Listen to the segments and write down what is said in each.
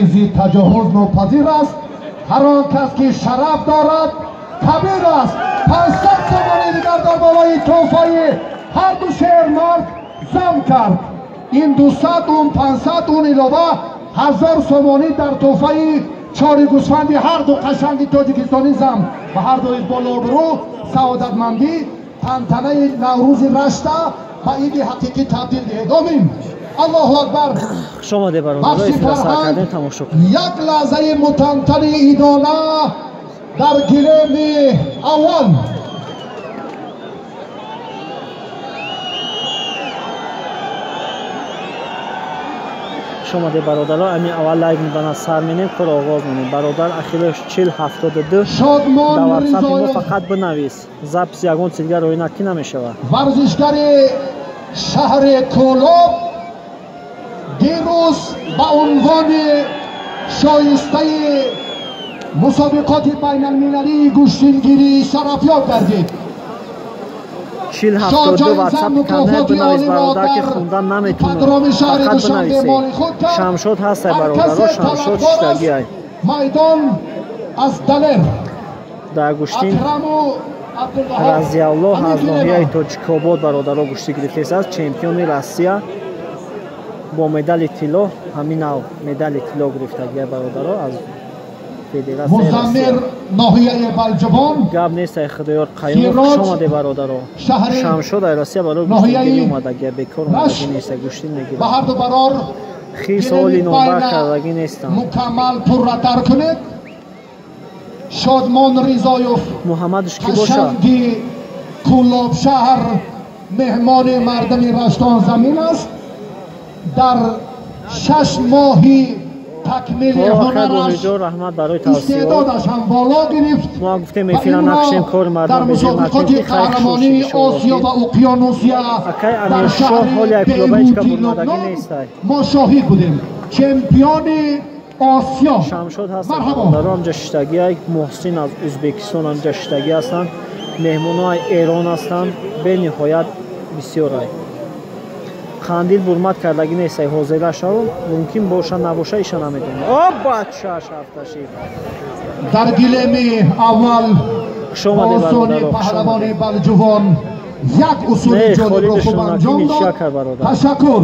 Чизи таҷовуз нопазир аст. Ҳар он кас ки шараф дорад кабир аст. 500 сомонӣ дигар дар болои тӯҳфаи ҳар ду шермард зам кард. Ин 200, он 500, он илова 1000 сомонӣ дар тӯҳфаи чори гӯсфанди ҳар ду қашанги тоҷикистонӣ зам. Ба ҳар ду иқболу обрӯ, саодатмандӣ, тантанаи Наврӯзи Рашта ба иди ҳақиқӣ табдил диҳед. Омин. Аллоҳу акбар. Хуш омадед бародаро, эфира сар кардем, тамошо кунед. Як лаҳзаи мутантани идона дар гилеми аввал. Хуш омадед бародаро, ами аввал лайк мебанад, сар менем, кор оғоз менем. Бародар ахилаш 4072 Шодмон дар ватсапи мо Ризоев фақат бинавис. Запис ягон чиз дигар роӣ накӣ намешавад. Варзишгари шаҳри Кӯлоб дирӯз ба унвони шоистаи мусобиқоти байналмилалии гӯштингирӣ шарафёб гардид. 4072 Шоҳҷоиза ватсапи канал мукофоти бинавис олиро бародар, ки дар хундан наметунам. ипподроми шаҳри Фақат Душанбе бинависед. моли худ кард. Шамшод ҳастай Ҳар бародаро, касе Шамшод талабкор аст, шиштагиай. майдон аз Далер Дар гӯштин Акраму Абдулваҳоб Разиаллоҳ ҳамин аз гилема. ноҳияи Тоҷикобод бародаро гӯштӣ гирифтааст, чемпиони Россия бо медали тилло, ҳамин нав медали тилло гирифтагия бародаро аз Федератсияи Музаммир Россия. ноҳияи Балҷувон Гап нест, ай Худоёр Қаюмов, Сироҷ хуш омаде бародаро. шаҳри Шамшод ай Россия барои ноҳияи гӯштингирӣ омадагия, бекор омадагӣ Рашт нест, гӯштин ба мегирад. ҳар ду барор Хи саволи гилеми номбар байна кардагӣ нестам. мукаммал пурратар кунед. Шодмон Ризоев Муҳаммадш кӣ боша? қашанги Кӯлоб шаҳр меҳмони мардуми Раштон замин аст. Дар 6 моҳи такмили О, акай ҳунараш Боҳиҷон, раҳмат барои тавсиҳо. истеъдодаш ҳам боло гирифт Мо гуфтем ва эфира инро накушем, кори дар мардум безир накунем, мусобиқоти ки хайр қаҳрамонии шуд, иншоаллоҳ. Осиё ва Уқёнусия Акай дар Амиршоҳ шаҳри ҳоли як клубаи ҳеҷ кам Бейрути бурмадагӣ Лубнон нестай. мо шоҳид будем. Чемпиони Осиё. Шамшод ҳастанд. Марҳабо. Бародаро ҳамҷа шиштагиай, Муҳсин аз Ӯзбекистон ҳамҷа шиштагӣ ҳастанд, меҳмонои Эрон ҳастанд, бениҳоят бисёрай. Қандил бурмат кардагӣ нестай, ҳозира шавам, мумкин боша набоша, иша намедонам. О, бача шафташид. Дар гилеми аввал Хуш омадед осони бародаро, хуш паҳлавони омадед. Балҷувон як усули Не, ҷолибро Холид хуб Шунакӣ анҷом ничья дод. кард бародар. Ташаккур.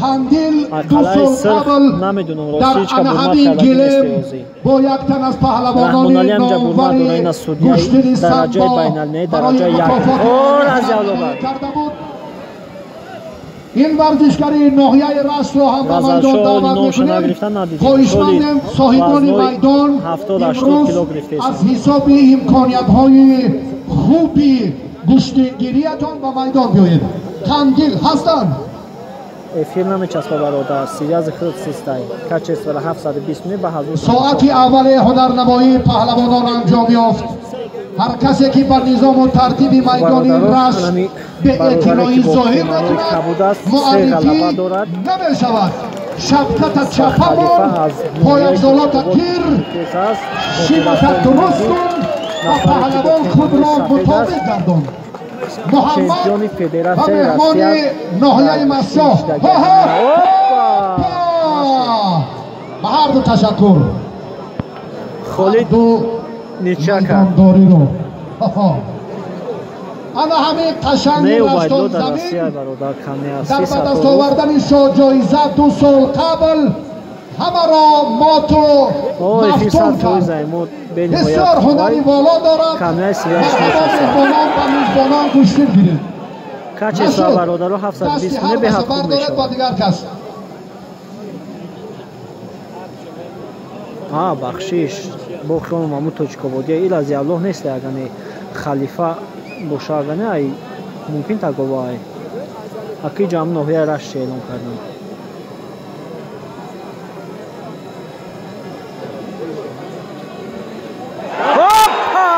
Қандил ду Ақалаи сол сирх қабл намедонам, дар рости ҳеҷ кам ана бурмат ҳамин кардагӣ гилем нестай ҳозир. бо як тан аз паҳлавонони Раҳмоналӣ ҳамҷа бурмат номвари дора, ина судяи гӯштини дараҷаи самбо байналмилалӣ, барои дараҷаи як. мукофоти О, олӣ Разиаллоҳ бар. карда буд. Ин варзишгари ноҳияи Раштро ҳам ба майдон Ғазалшоҳ даъват номашо мекунем. нагирифтан надидем. Хоҳишмандем Соли соҳибони вазнҳои майдон 70-80 имрӯз кило гирифтаистанд. аз ҳисоби имкониятҳои хуби гӯштингириятон ба майдон биёед. Қандил ҳастанд. Эфир намечаспа бародар, сирязи худ систай. Качествора 720 не ба 1000. Соати аввали ҳунарнамоии паҳлавонон анҷом ёфт. Ҳар касе ки ба низому тартиби майдони Бародаро, Рашт ҳанами бародаре беэътиноӣ ки бо зоҳир кимонои накунад, кабуд аст, се муаррифӣ ғалаба дорад. намешавад. Шафқата чапа Халифа мон, аз ноҳияи пойафзолота Тоҷикобод гир, тез аст. шимата дуруст кун ва Нафаре ки бо паҳлавон кимонои худро сафед аст, мутобиқ гардон. Муҳаммад чемпиони ва Федератсияи меҳмони Россия ноҳияи дар Масоҳ. гӯштингиштагӣ. Ҳо-ҳо! Опа! Ба ҳар ду ташаккур. Холид ду ничья кард. майдондориро. Ҳо-ҳо. Ана ҳамин қашанги Не, Убайдулло Раштон дар Россия замин бародар каме аст. дар Си ба даст Сатторов овардани шоҳҷоиза 2 сол қабл ҳамаро моту О, эфир мафтун сад фоиз кард. ай мо Бисёр бениҳоят ҳунари воло дорад. Камяи сиёҳ Марҳабо нишаста. меҳмонон ва мизбонон, гӯштин гиред. Качество Нашуд. бародаро Дасти 720 ҳар не каса беҳад хуб бардоред ба мешавад. дигар кас. А, бахшиш. Бо хиёл маму Тоҷикободия ил аз Яллоҳ нест, агане халифа боша, агане ай мумкин тагова ай. Аки ҷам ноҳияи Рашт эълон карданд. Опа!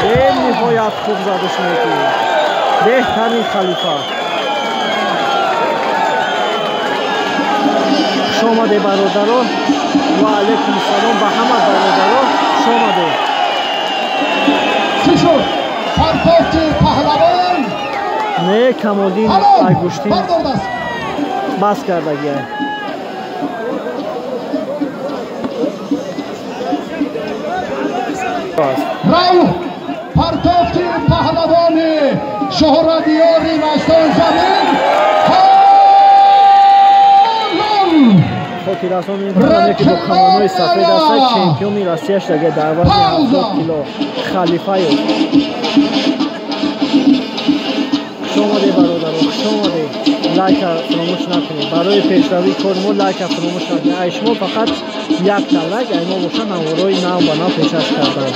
Бениҳоят хуб задуш мекунӣ. Беҳтарин халифа. Хуш омадед бародаро. Ва алайкум салом ба ҳама бародаро. Хуш омадед. Чӣ шуд? Партофти паҳлавон. Не, Камолдин Ҳалол ай гӯштин бардордаст. бас кардагиай. Рав партофти паҳлавони шӯҳратёри Раштон замин. Хотиррасон мекунам, ки бо камонҳои сафед ҳастад, чемпиони Россия шудага дар вазни 70 кило Халифаев. Хуш омадед, бародаро, хуш омадед. Лайка фаромӯш накунед. Барои пешравии кори мо лайка фаромӯш накунед. Ай шумо фақат якта лайк, ай мо боша наворҳои нав ба нав пешкаш кардан.